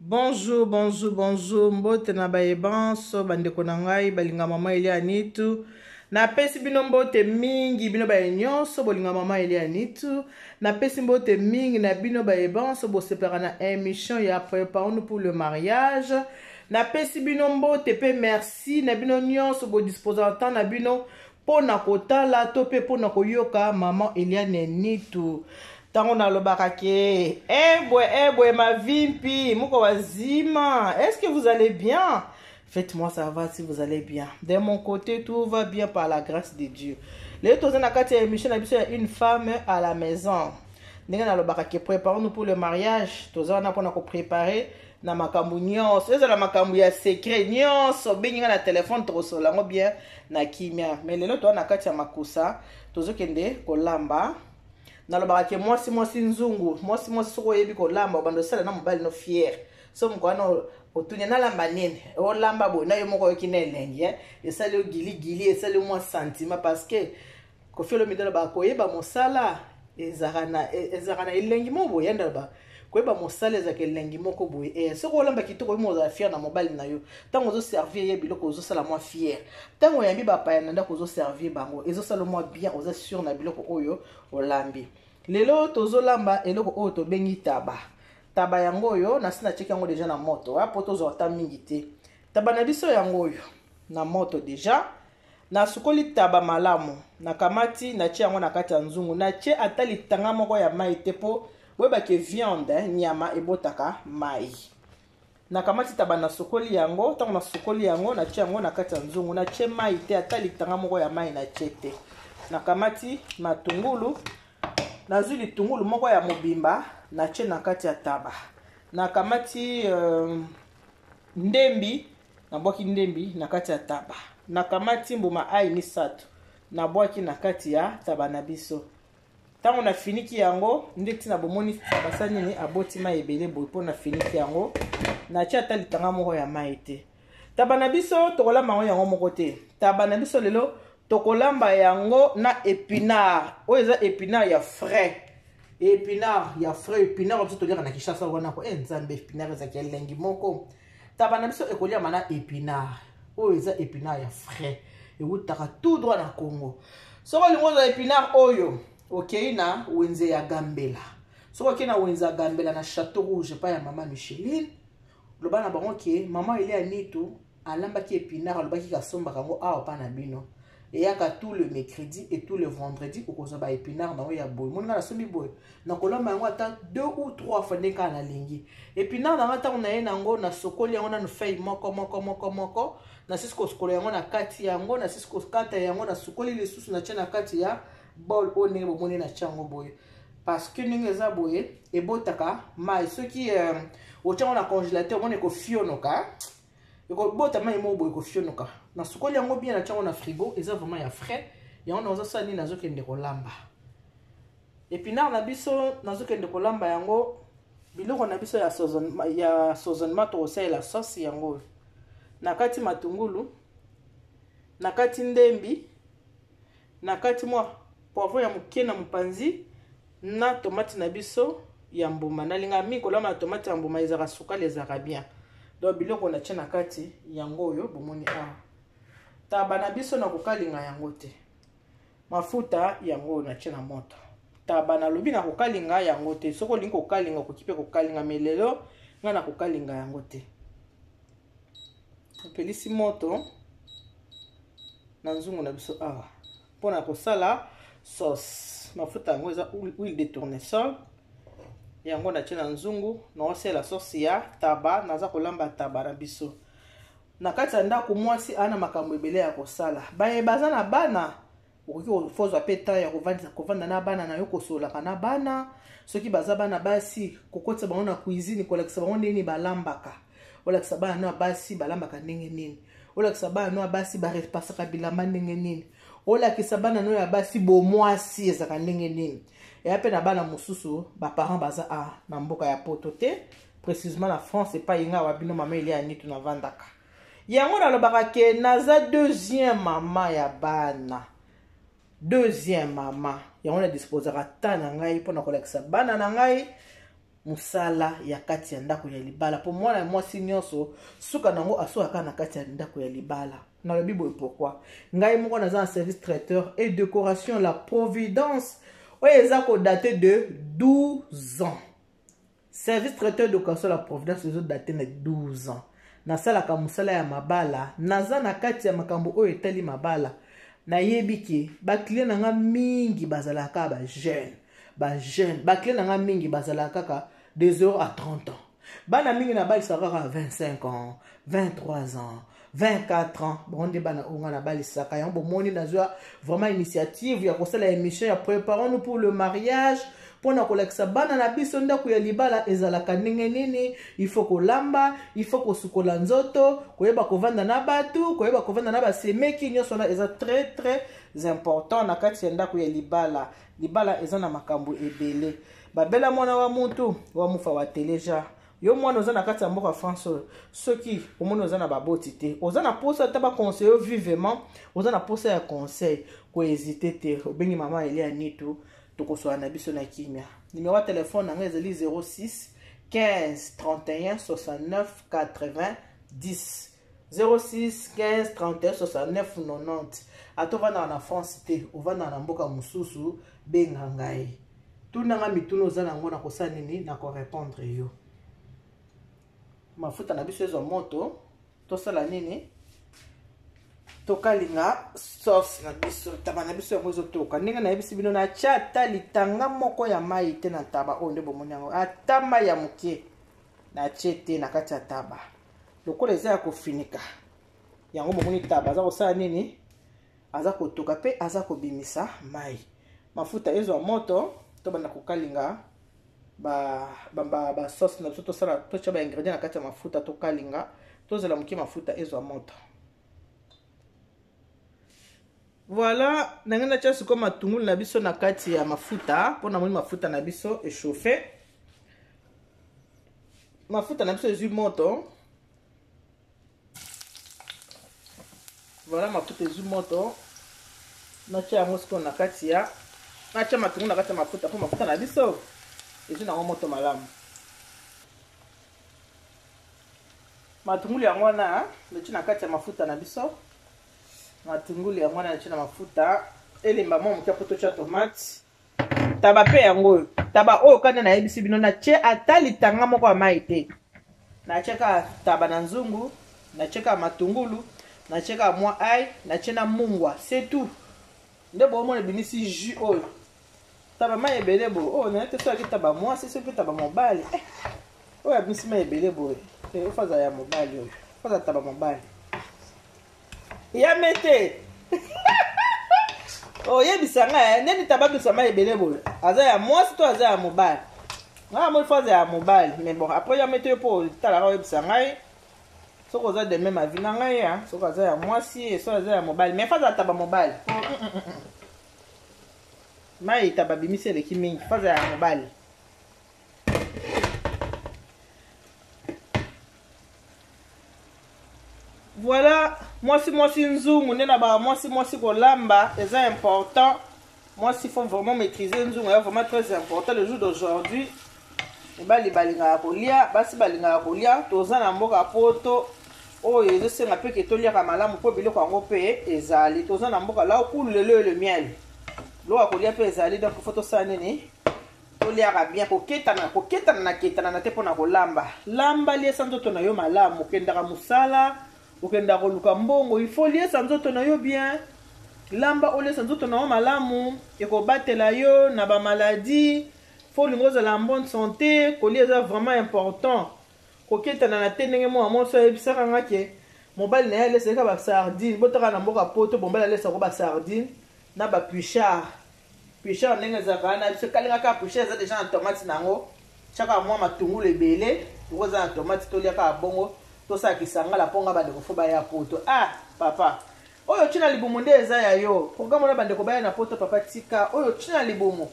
Bonjour, bonjour, bonjour. Mbote na baye banso, bandeko na ngai, balinga mama Elia Nitu. Napesi bino mbote mingi bino baye nyonso bolinga mama Elia Nitu. Napesi mbote mingi na bino baye banso bosepelaka na émission ya Préparons-nous pour le mariage. Napesi bino mbote pe merci na bino nyonso bodisposaka temps na bino mpo na kotala to mpe mpo na koyoka maman Eliane Nitu. Ntango nalobaka ke ebwe ebwe mavimpi moko wazima, est-ce que vous allez bien? Faites-moi savoir si vous allez bien. De mon côté, tout va bien par la grâce de Dieu. Lelo toza na kati ya émission na biso ya une femme à la maison. Ndenge nalobaka ke préparons-nous pour le mariage, toza wana mpona kopréparer na makambo nyonso, ezala makambo ya secret nyonso, obengi nga na telefone tokosolola yango bien na kimia. Mais lelo toza na kati ya makusa, tozokende kolamba. Nalobaka ke mwasi mwasi nzungu, mwasi mwasi soki oyebi kolamba obanda osala na mobali no fier. So moko wana otuni nalamba nini, olamba boye na yo moko oyoki na elengi, eh? Esali yo giligili, esali yo mwa sentiment parce que Koffi Olomide alobaka koyeba mosala ezalaka na ezalaka na elengi moko boye, yanda alobaka koyeba mosala ezalaka elengi moko boye. Soki olamba kitoko yo moko ozala fier na mobali na yo, ntango ozoservir ye biloko ozosala mwa fier, ntango oyambi bapaya na ndako ozoservir bango ezosala mwa bien, oza sûr na biloko oyo olambi. Lelo tozolamba eloko oyo tobengi taba. Taba yango oyo nasi natiaki yango deja na moto, po tozwa ata mingi te. Taba na biso yango oyo na moto deja. Nasukoli taba malamu, nakamati natie yango na kati ya nzungu, natie ata litanga moko ya mai te po boyeba ke viande, nyama ebotaka mai. Nakamati taba nasukoli yango, ntango nasukoli yango natie yango na kati ya nzungu, natie mai te, ata litanga moko ya mai natie te. Nakamati matungulu, nazwi litungulu moko ya mobimba natie na kati ya taba. Nakamati ndembi, nabwaki ndembi na kati ya taba. Nakamati mbuma ai misato nabwaki na kati ya taba na biso. Ntango nafiniki yango nde ntina bomoni basali nini, aboti mai ebele boye mpo nafiniki yango, natie ata litanga moko ya mai te. Taba na biso tokolamba yango yango moko te. Taba na biso lelo tokolamba yango na épinard. Oyo eza épinard ya frais, épinard ya frais, épinard biso toliaka na Kinshasa wana ko. Nzambe, épinard ezalaki elengi moko. Taba na biso ekoliama na épinard. Oyo eza épinard ya frais, ewutaka tout droit na Congo. Soki olingi ozwa épinard oyo, okei na wenze ya Gambela. Soki okei na wenze ya Gambela na Château Rouge epai ya mama Micheline, loba na bango ke mama Elia Nitu alambaki épinard, alobaki kasombaka yango awa pa na bino. Eyaka tout le mercredi et tout le vendredi, okozwa ba épinard na oyo ya boye. Moni nga nasombi boye, nakolamba yango ata 2 ou 3 fois ndenge kaka nalingi. Épinard na nga ntango naye nango, nasokoli yango nanu feuille moko moko moko moko, nasisi kosukola yango na kati yango, nasisi kokata yango, nasukoli lisusu, natie na kati ya bol oyo ndenge bomoni natie yango boye. Parce que ndenge eza boye ebotaka mai. Soki otie yango na congélateur, omoni ekofionoka, ekobota mai moko boye ekofionoka. Nasukoli yango bien, natie yango na frigo, eza vraiment ya frais. Yango nazosala nini, nazokende kolamba épinard na biso, nazokende kolamba yango. Biloko na biso ya assaisonnement, tokosalela sauce yango oyo. Na kati matungulu, na kati ndembi, na kati mwa poivron ya moke na mopanzi, na tomate na biso ya mbuma. Nalinga mingi kolamba na tomate ya mbuma, ezalaka sukali, ezalaka bien. Donc biloko natie na kati yango oyo bomoni awa. Taba na biso na kokalinga yango te, mafuta yango oyo natie na moto. Taba nalobi na kokalinga yango te. Soki olingi kokalinga, okoki mpe kokalinga, mais lelo ngai na kokalinga yango te. Opelisi moto na nzungu na biso awa mpona kosala sauce. Mafuta yango eza huile de tournesol, yango natie na nzungu, naosala sauce ya taba. Naza kolamba taba na biso na kati ya ndako. Mwasi aa na makambo ebele ya kosala, baye baza na bana, okoki kozwa mpe temps ya kovanda na bana na yo, kosololaka na bana. Soki baza bana basi, kokotisa bango na cuisine, kolakisa bango ndenge nini balambaka. Olakisa bana no ya basi balambaka ndenge nini, olakisa bana no ya basi barepasaka bilamba ndenge nini, olakisa bana no ya basi bomwasi ezalaka ndenge nini. Eya mpe na bana mosusu baparent baza a na mboka ya poto te, précisément na France epai nga wa bino mama Elia Nitu navandaka. Yango nalobaka ke naza deuxième mama ya bana, deuxième mama. Yango na disposaka temps na ngai mpona kolakisa bana na ngai. mosala ya kati ya ndako ya libala mpo mwana ya mwasi nyonso suka na yango asukaka na kati ya ndako ya libala. Nalobi boye pourquoi ngai moko naza na service traiteur et décoration La Providence oyo eza kodate de 12 ans. Service traiteur décoration La Providence ezodate na 12 ans. Nasalaka mosala ya mabala, naza na kati ya makambo oyo etali mabala. Nayebi ke baclient na nga mingi bazalaka bajeune, bajeune. Baclient na nga mingi bazalaka kaka de 0 à 30 ans. Bana mingi nabalisaka kaka 25 ans, 23 ans, 24 ans. Bango nde bana oyo nga nabalisaka. Yango bomoni nazwa vraiment initiative ya kosala émission ya Préparons-nous pour le mariage, mpona kolakisa bana na biso ndako ya libala ezalaka ndenge nini. Il faut kolamba, il faut kosukola nzoto, koyeba kovanda na bato, koyeba kovanda na basemeki. Nyonso wana eza très très important na kati ya ndako ya libala. Libala eza na makambo ebele. Babela mwana wa mutu wa mufa wa teleja. Yo mwana oza na kati ya mboka France oyo, soki omoni oza na baboti te, oza na posa ata baconseille yo vivement, oza na posa ya conseil, kohésite te, obengi mama Elia Nitu, tokosola na biso na kimia. Numero ya telefone na ngai ezali 06 15 31 69 80 10, 06 15 31 69 90. Ata ovandaka na France te, ovandaka na mboka mosusu, benga ngai, tunanga mituna oza nango, na kosala nini, na korépondre yo. Mafuta na biso ezwa moto, tosala nini? Tokalinga sauce na biso. Taba na biso yango ezotoka. Ndenge nayebisi bino, natya ata litanga moko ya mai te na taba oyo. Nde bomoni yango, ata mai ya moke natie te na kati ya taba, lokola eza ya kofinika. Yango bomoni taba aza kosala nini? Aza kotoka mpe aza kobimisa mai. Mafuta ezwa moto, tobanda kokalinga basauce na biso. Tosala, totya baingrédient na kati ya mafuta, tokalinga, tozela moke mafuta ezwa moto. Voilà, ndenge natya sikoyo matungulu na biso na kati ya mafuta, mpo namoni mafuta na biso echauffe, mafuta na biso ezwi moto. Voilà, mafuta ezwi moto, natya yango sikoyo na kati ya, natya matungulu na kati ya mafuta, mpo mafuta na biso ezwi nango moto malamu. Matungulu yango wana natie na kati ya mafuta na biso. Matungulu yango wana natie na mafuta, elemba mwa moke mpo totya tomate. Taba mpe yango oyo, taba oyo kanda nayebisi bino, natie ata litanga moko ya mai te. Natie kaka taba na nzungu, natie kaka matungulu, natie kaka mwa ai, natie na mungwa, c'est tout. Nde bomona ebimisi jus oyo. Taba mai ebele boye oyo, naye te soki taba mwasi, soki taba mobali. Oyo abimisi mai ebele boye, ofaza ya mobali oyo, faza taba mobali ya mete. Oyebisa ngai ndeni taba abimisa mai ebele boye, aza ya mwasi to aza ya mobali? Ngai amoni fo aza ya mobali, mais bon, après ya mete yo mpo otalaka, oyebisa ngai soki oza de même avis na ngai ya soki aza ya mwasi, soki aza ya mobali. Mais faza taba mobali, mai taba bimisi eleki mingi, faza ya mobali. Voilà, mwasi mwasi nzungu nde na baka mwasi mwasi kolamba eza important. Mwasi faut vraiment maîtriser nzungu, ya vraiment très important. Le jour d'aujourd'hui, mibali balingaka kolia, basi balingaka kolia. Toza na mboka Poto oyo ezosenga mpe ke toliaka malamu, mpo biloko yango mpe ezali. Toza na mboka là où coule le lait et le miel, biloko ya kolia mpe ezali. Donc faut tosala nini? Toliaka bien. Koketana, koketana na ketana na te mpona kolamba. Lamba, liesa nzoto na yo malamu. Okendaka mosala, okendaka koluka mbongo, il faut liesa nzoto na yo bien. Lamba, oliesa nzoto na yo malamu, ekobatela yo na bamaladi. Faut olinga ozala en bonne santé, kolia eza vraiment important. Koketana na te. Ndenge mwana mwasi ayebisaka nga ke mobali na ye alesaka basardine. Botaka na mboka Poto, mobali alesako basardine na bapuchard. Puchard ndenge ezalaka wana, biso kalingaka puchard, eza deja na tomate na yango. Tiaka mwa matungulu ebele, loko eza na tomate, tolia kaka bongo, tosala kisangala. Mpo nga bandeko fo baya Poto. Ah papa, oyo tina libumu nde eza ya yo. Programme wana, bandeko baya na Poto, papa tika oyo tina libumu,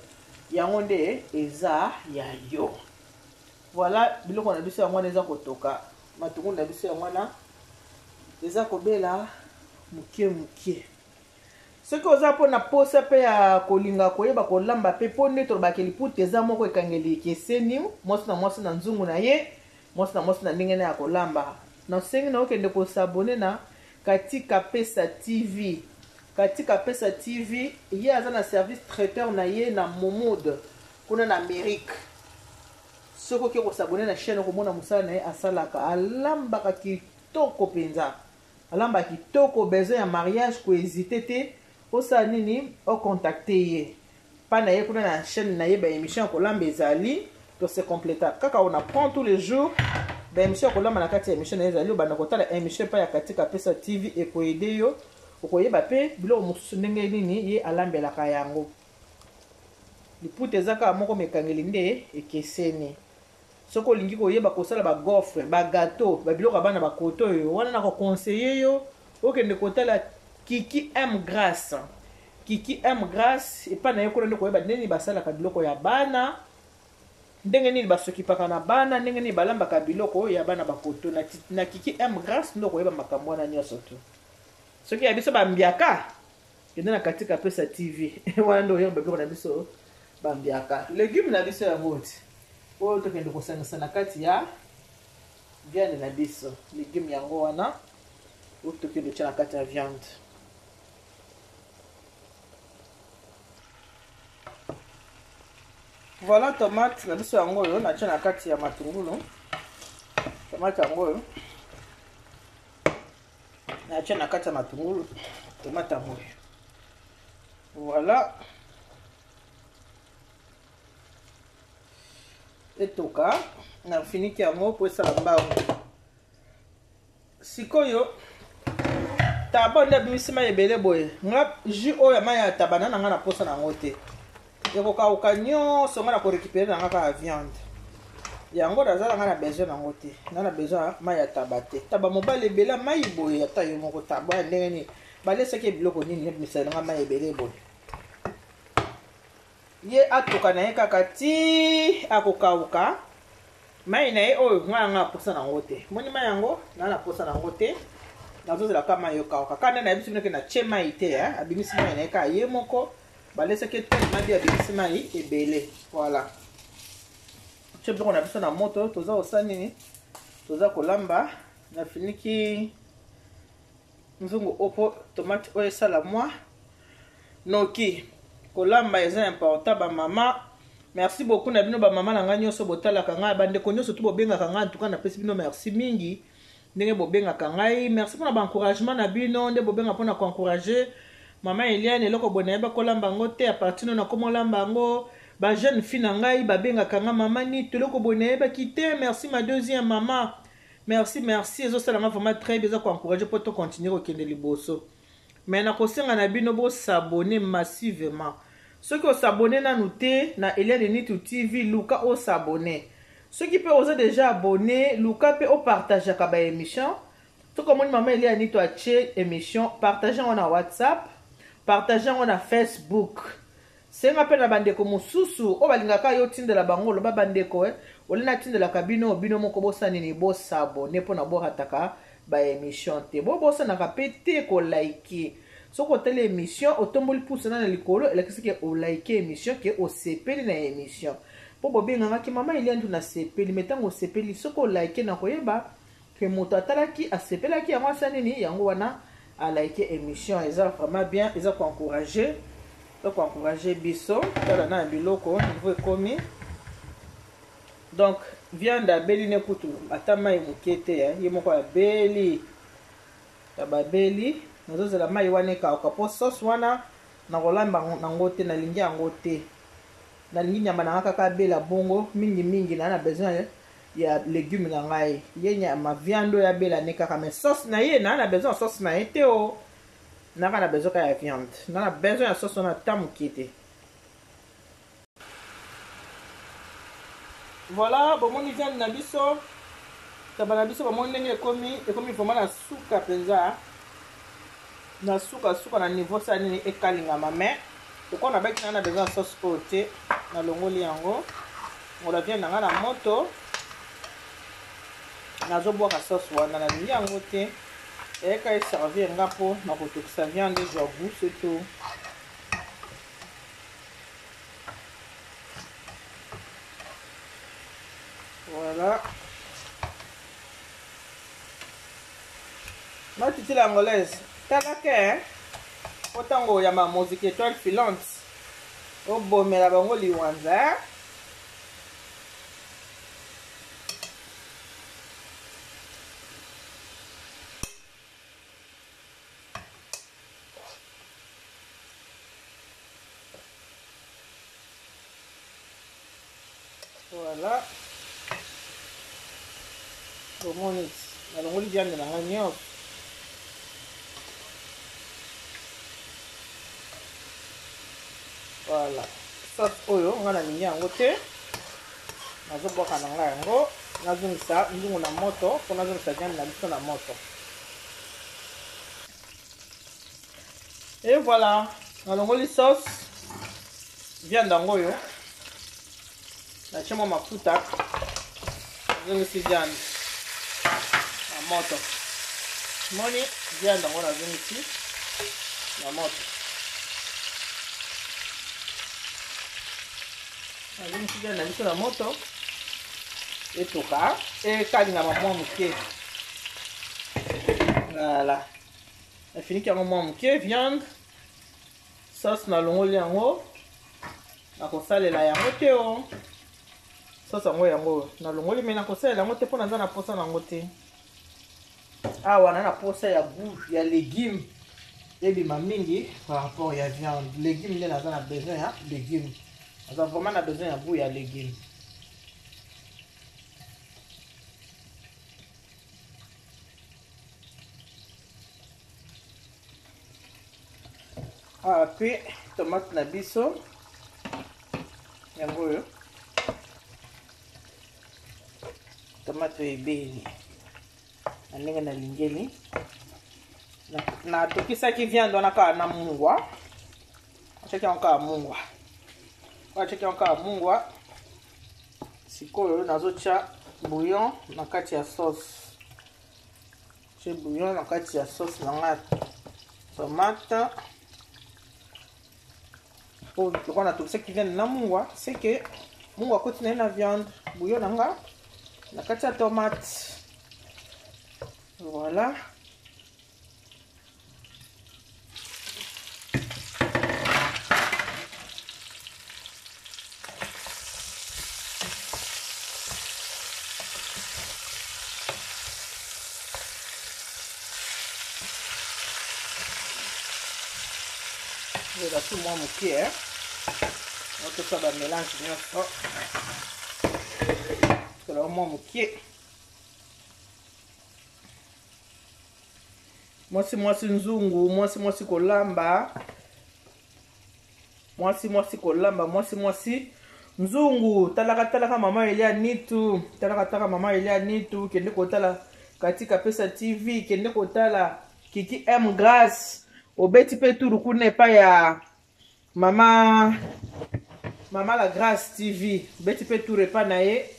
yango nde eza ya yo. Voilà, biloko na biso yango wana eza kotoka. Matungulu na biso yango wana eza kobela moke moke. Soki oza mpo na posa mpe ya kolinga koyeba kolamba mpe, mpo nde tolobaka liputa eza moko, ekangeli ekeseni, mwasi na mwasi na nzungu na ye, mwasi na mwasi na ndenge na ya kolamba. Nasengi na okende kos'abonner na Katika Pesa TV. Katika Pesa TV, ye aza na service traiteur na ye na Momoud kuna na Amérique. Soki oke kos'abonner na chaîne, okomona mosala na ye asalaka, alambaka kitoko mpenza, alamba kitoko. Besoin ya mariage, kohésiter te, osala nini? Ocontacter ye mpa na ye kuna na chaîne na ye. Baémission ya kolamba ezali, tose completa kaka, on apprend tous les jours. Baémission ya kolamba na kati ya émission na ye ezali. Obanda kotala émission epai ya Katika Pesa TV, ekoaider yo, okoyeba mpe biloko mosusu ndenge nini ye alambelaka yango. Liputa eza kaka moko, mekangeli nde ekeseni. Soki olingi koyeba kosala bagaufre, bagâteau, babiloko ya bana bakoto oyo wana, na koconseiller yo okende kotala Kiki M Grace. Kiki M Grace, epai na ye kuna nde koyeba ndenge nini basalaka biloko ya bana, ndenge nini basokipaka na bana, ndenge nini balambaka biloko ya bana bakoto. Na Kiki M Grace nde okoyeba makambo wana nyonso tu. Soki ya biso bambiaka, kende na Katika Pesa TV wana nde oyeba biloko na biso bambiaka. Légume na biso yango ti oyo tokende kosangisa na kati ya viande na biso. Légume yango wana oyo tokende otya na kati ya viande. Voilà, tomate na biso yango oyo natia na kati ya matungulu. Tomate yango oyo natia na kati ya matungulu, tomate yango oyo. Voilà, etoka, nafiniki yango mpo esala mbangu. Sikoyo taba nde abimisi mai ebele boye. Nga jus oyo ya mai ya taba na nga na posa na yango te, ekokauka nyonso. Nga na korécupérer na nga kaka viande yango, naza na nga na besoin nango te, nga na besoin mai ya taba te. Taba mobali ebele mai boye, ata yo moko taba ya ndenge nini? Balesaki biloko nini ebimisa nanga mai ebele boye? Ye atoka na ye kaka ti akokauka mai na ye oyo. Ngai yanga aposa nango te. Moni mai yango, nga na posa nango te, nazozela ka mai ekauka kaka. Nde nayebi soki noke natie mai te, abimisi mai na ye kaka ye moko. Balesaki telema bi abimisi mai ebele. Voilà, tie biloko na biso na moto. Toza kosala nini? Toza kolamba. Nafiniki nzungu oyo mpo tomate oyo esala mwa noki. Kolamba eza important, bamama. Merci beaucoup na bino bamama na ngai nyonso botalaka ngai, bandeko nyonso tu bobengaka ngai. Antuka napesi bino merci mingi ndenge bobengaka ngai. Merci mpona baencouragement na bino, nde bobenga mpona koencourager mama Eliane. Eloko boye nayeba kolamba yango te, à partir no nakoma olamba yango. Bajeune fille na ngai babengaka nga mama Nito, eloko boye nayebaki te. Merci ma deuxième mama, merci, merci. Ezosalanga vraiment très bien, eza koencourager mpo tocontinue kokende liboso. Mais nakosenga na bino bos'abonner massivement. Soki os'abonner nanu te na Eliane Nitu TV, luka os'abonner. Soki mpe oza déjà abonné, luka mpe opartageaka baémission. Soki omoni mama Eliane Nitu atie émission, partage yango na WhatsApp, partage yango na Facebook. Senga mpe na bandeko mosusu oyo balingaka yo, otindela bango, oloba: "Bandeko, ole natindelaka bino, bino moko bosala nini? Bos'abonner mpona borataka baémission te." Bobosanaka mpe te koliker. Soki otali émission, otomboli pusa na likolo, elakisi ke oliker émission, ke osepeli na émission. Mpo bobengangaki mama Eliane tu nasepeli, me ntango osepeli, soki oliker, na koyeba ke moto atalaki asepelaki yango, asala nini yango wana, aliker émission. Eza vraiment bien, eza koencourager, eza koencourager biso. Tala na ya biloko niveau ekomi. Donc viande abeli ne kutu ata mai moke te, ye moko abeli ya babeli. Nazozela mai wana ekauka mpo sauce wana nakolamba nango te, nalingi yango te. Nalingi nyama na nga kaka abela bongo mingimingi. Na besoin ya légume na ngai, ye nyama viande oyo abela ne kaka, mais sauce na ye naa na besoin ya sauce na ye te. O naka na besoin kaka ya viande, na na besoin ya sauce wana ata moke te. Voilà, bomoni viande na biso, taba na biso, bomoni ndenge ekomi. Ekomi vraiment na suka mpenza, na suka suka na niveau sala nini, ekalingama. Mais lokola nabaki na na besoin ya sauce oyo te, nalongoli yango. Ngola viande na ngai na moto, nazobwaka sauce wana, nalingi yango te. Eyeka eservir nga mpo na kotokisa viande ezwa goût, c'est tout. Voilà. Matiti la angolaise, tala ke mpo ntango oyamba moziki étoile filante obomela bango liwanza. Voilà, bomoni nalongoli viande na ngai nyonso. Voilà, sauce oyo ngai nalingi yango te, nazobwaka na ngai yango. Nazongisa nzungu na moto mpo nazongisa viande na biso na moto. Et voilà, nalongoli sauce viande yango oyo, natie mwa mafuta, nazongisi viande na moto. Moni viande yango nazongisi na moto, nazongisi viande na biso na moto, etoka ekalingama mwa moke. Voilà, nafiniki yango mwa moke viande. Sauce nalongoli yango, nakosalela yango te. O sauce yango, yango nalongoli, me nakosalela yango te mpo naza na posa nango te. Awa na posa ya goût ya légume ebima mingi par rapport ya viande. Légume nde naza na besoin ya légume, naza vraiment na besoin ya goût ya légume. Ah, puis tomate na biso yango oyo, tomate oyo ebeli na ndenge nalingeli. Natokisaki viande wana kaka na mungwa, atiaki yango kaka mungwa, atiaki yango kaka mungwa. Sikoyo nazotya bouillon na kati ya sauce, tie bouillon na kati ya sauce na ngai tomate. Po lokola natokisaki viande na mungwa, c'est que mungwa akoti na ye na viande, bouillon na nga na kati ya tomate. Voilà. Eza tu mwa moke, otosala bamélange nyonso, tola mwa moke. Mwasi mwasi nzungu, mwasi mwasi kolamba, mwasi mwasi kolamba, mwasi mwasi nzungu. Talaka talaka mama Elia Nitu, talaka talaka mama Elia Nitu. Kende kotala Katika Pesa TV, kende kotala Kiki M Grace, obeti mpe turu kuna epai ya mama mama la Grace TV, obeti mpe tour epai na ye,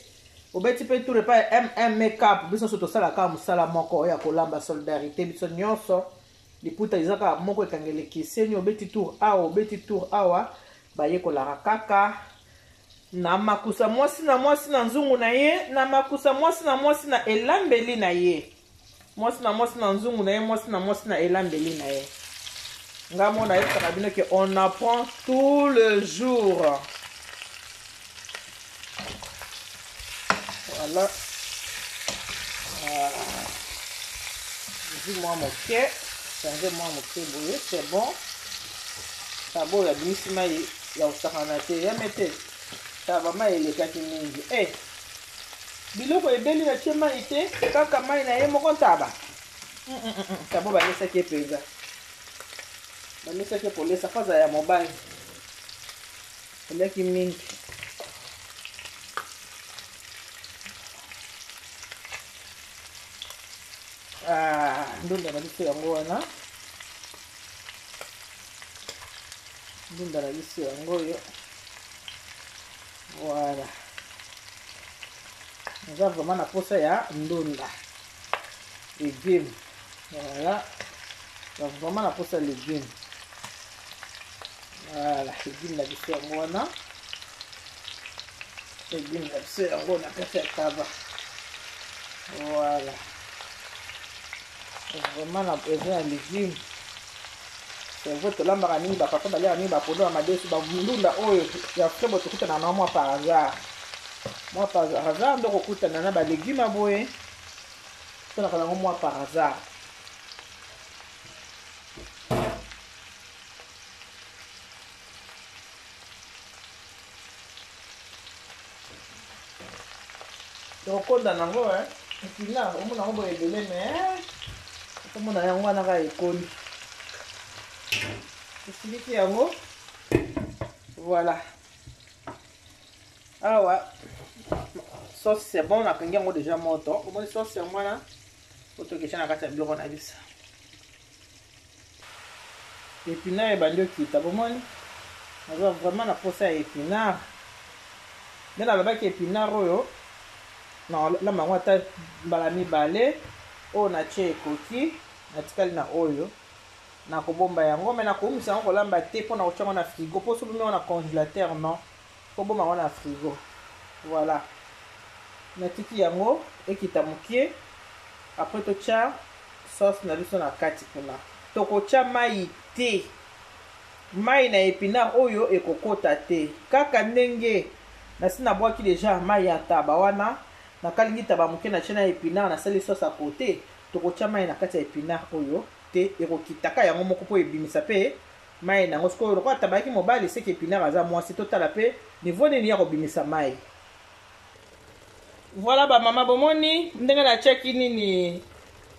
obeti mpe tour epai ya MM Makeup. Biso nyonso tosalaka mosala moko oyo ya kolamba, solidarité, biso nyonso liputa eza kaka moko, ekangeli ekeseni. Obeti tour awa, obeti tour awa, bayekolaka kaka na makusa. Mwasi na mwasi na nzungu na ye, na makusa mwasi na mwasi na elambeli na ye, mwasi na mwasi na nzungu na ye, mwasi na mwasi na elambeli na ye. Nga mo nayebisaka bino ke on apprend tout le jour. Voilà, zwi mwa moke, change mwa moke boye, c'est bon. Taba oyo abimisi mai ya kosakana te, yame te, taba mai elekaki mingi. Eh, biloko ebeli, natie mai te, kaka mai na ye moko. Ntaba tabo balesaki ye mpenza, balesaki ye kolesa faza ya mobali, eliaki mingi. Ah, ndunda na biso yango wana, ndunda na biso yango oyo. Voilà, naza vraiment na posa ya ndunda, légume. Voilà, donc vraiment na posa légume. Voilà, légume na biso yango wana, légume na biso yango na kati ya taba. Voilà, vraiment na besoin ya légume. C'est vrai, tolambaka mingi, bapapa baliaka mingi bapondo ya madesu, bandunda oyo ya frebo tokutana na mwa par hasard, mwa par hasard nde okokutana na balégume ya boye. Tosalaka yango mwa par hasard. Tokokonda nango epinard, omona yango boye ebele, mais okomona yango wana kaka ekoni, tosiliki yango. Voilà, awa sauce c'est bon, nakangi yango déjà moto. Omoni sauce yango wana, otokesha na kati ya biloko na biso. Épinard ebandi okita. Bomoni, naza vraiment na posa ya épinard. Nde nalobaki, épinard oyo nalamba yango ata mbala mibale. Oyo natie ekoki, natikali na oyo nakobomba yango, me nakoumisa yango, kolamba te mpo na kotia yango na frigo, mpo soki yango na congélateur, non, kobomba yango na frigo. Voilà, natiki yango ekita mokie, après totya sauce na biso na kati kuna. Tokotya mai te, mai na épinard oyo ekokota te. Kaka ndenge nasi nabwaki deja mai ya taba wana, nakalingi taba moke, natie na épinard, nasali sauce à côté. Tokotya mai na kati ya épinard oyo te, ekokitaka yango moko mpo ebimisa mpe mai na yango. Sikoyo lokola taba yaki mobali, seke épinard aza mwasi, totala mpe niveau nini ya kobimisa mai. Voilà bamama, bomoni ndenge natiaki nini,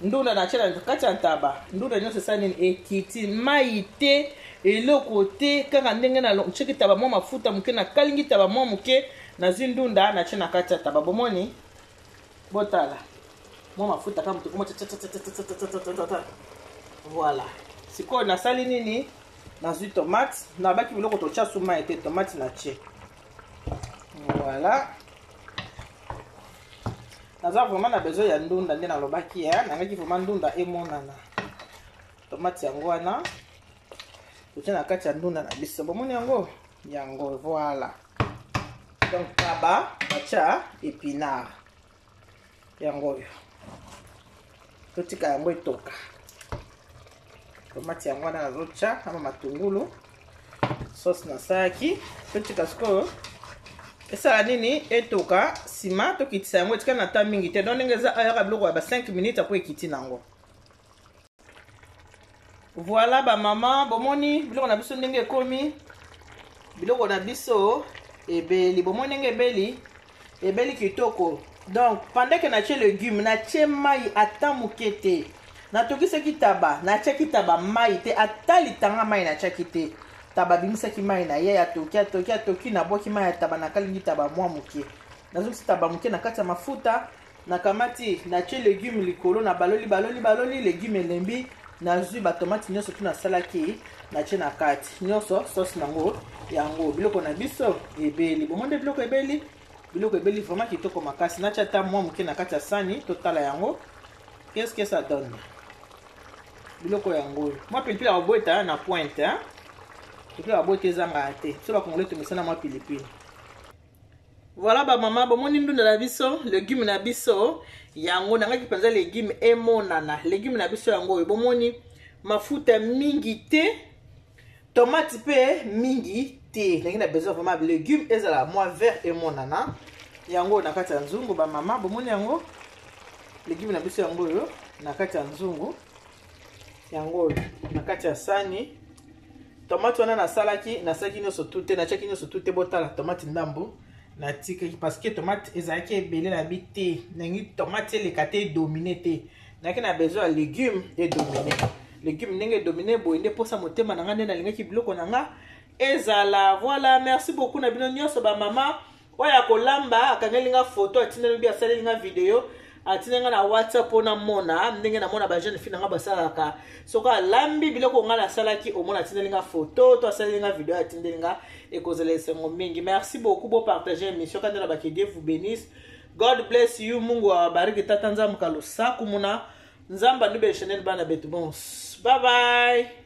ndunda natie na kati ya ntaba. Ndunda nyonso esali nini? Ekiti, mai te, eloko te. Kaka ndenge natiaki taba mwa mafuta moke, nakalingi taba mwa moke, nazwi ndunda, natie na kati ya taba. Bomoni, botala mwa mafuta kaka moto komo. Voilà, sikoyo nasali nini? Nazwi tomate, nabaki biloko, totya su mai te, tomate natie. Voilà, naza vraiment na besoin ya ndunda. Nde nalobaki, nangaki vraiment ndunda emonana. Tomate yango wana, totie na kati ya ndunda na biso. Bomoni yango, yango. Voilà, donc taba batya épinard yango oyo, totika yango etoka. Tomate yango wana nazotya na matungulu, sauce nasalaki. Totika sikoyo esala nini? Etoka. Nsima tokitisa yango, etikali na ta mingi te. Donc ndenge eza ayaka biloko ya ba 5 minutes apo ekiti nango. Voilà bamama, bomoni biloko na biso ndenge ekomi. Biloko na biso ebeli, bomoni ndenge ebeli, ebeli kitoko. Donc pendant que natie légume, natie mai ata moke te. Natokisaki taba, natiaki taba mai te, ata litanga mai natiaki te. Taba abimisaki mai na ye, atoki, atoki, atoki, nabwaki mai ya taba, nakalingi taba mwa moke, nazongisi taba moke na kati ya mafuta, nakamati, natie légume likolo, na baloli, baloli, baloli, légume elembi, nazwi batomate nyonso tu nasalaki, natie na kati nyonso, sauce nango yango. Biloko na biso ebeli, bomoni nde biloko ebeli, biloko ebeli vraiment kitoko makasi. Natia ata mwa moke na kati ya sani, totala yango, qu'est-ce que ça donne. Biloko yango oyo, mwa pilipili ya kobweta na pointe, hein? Pilipili ya kobweta ezangaka te, biso bakongole tomesana mwa pilipili. Voilà bamama, bomoni ndunda na biso, légume na biso yango. Nangaki mpenza légume emonana. Légume na biso yango oyo, bomoni mafuta mingi te, tomate mpe mingi te. Ndenge na besoin vraiment légume ezala mwa vert, emonana yango na kati ya nzungu. Bamama, bomoni yango, légume na biso yango oyo na kati ya nzungu, yango oyo na kati ya sani. Tomate wana nasalaki nyonso tu te, natiaki nyonso tu te. Botala, tomate ndambo natikaki parce que tomate ezalaki ebele na bi te. Ndenge tomate eleka te, edomine te, nayaki na besoin ya légume edomine. Légume ndenge edomine boye, nde mposa motema na nga, nde nalingaki biloko na nga ezala. Voilà, merci beaucoup na bino nyonso bamama. Oyo akolamba, akangeli nga photo, atindeli bi, asaleli nga video, atindeli nga na WhatsApp mpo namona ndenge namona bajeune fille na nga basalaka. Soki alambi biloko nga nasalaki, omona atindeli nga photo to asaleli nga video, atindeli nga, ekozala esengo mingi. Merci beaucoup, bopartage émission kande na bake. Dieu vous bénisse, God bless you, Mungu awabariki, Tata Nzambe kalusaku muna. Nzambe andubele chanel bana betu bons. Bye bye.